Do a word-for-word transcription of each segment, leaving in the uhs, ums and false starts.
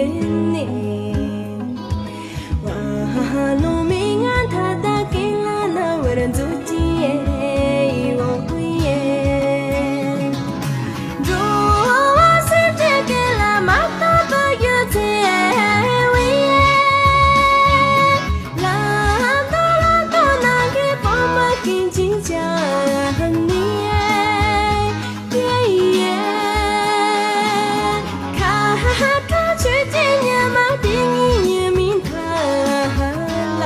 ནས། བ་ལོང་མི་ང་ཐ་ད་ཀེ་ལ་ན་བར་འཛུགས་ཀྱི་ཡེ་འོ་ཡེ། འགྲོ་བ་སེམས་ཅན་ཀེ་ལ་མ་ཐོབ་པ་ཡོད་ཚེ་འོ་ཡེ། ལ་དོ་ལ་དོ་ནང་གི་བོ་མ་ཀིན་ཅིང་ཅང་ནི་ཡེ། ཁ་ཁྲོ་ཆུ་ཆེན་ཉི་མ་དེ་ཉིད་ཉི་མིན་ཐ་ལ།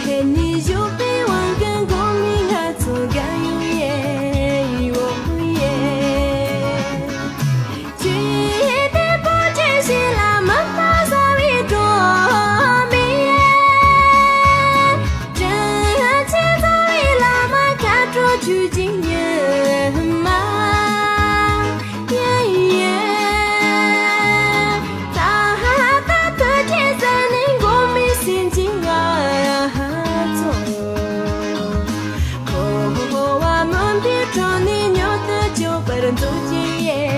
ཁྱེད་ནི་བཞུགས་པའི་དབང་གིས་གོང་མའི་ང་ཚོ་དགའ་ཡོང་ཡེ་འོ་ཡེ། ཅི་དེ་པོ་ཅི་ཞིག་ལ་མི་ཕ་ས་བའི་སྒྲོན་མེ། དྲིན་ཆེན་ས་བའི་བླ་མ་ཁ་དྲོ་ཆུ་ཅིག་ཉི་མ། ཡེ་ཡེ། ད་ད་ཐུགས་རྗེ་ཟེར་ནས་གོང་མའི་སེམས་ཀྱི་ང་ཚོ། འཁོར་བ་མུན་པའི་ཁྲོད་ནས་མྱུར་དུ་སྐྱོབ་པར་མཛོད་ཅིག་ཡེ།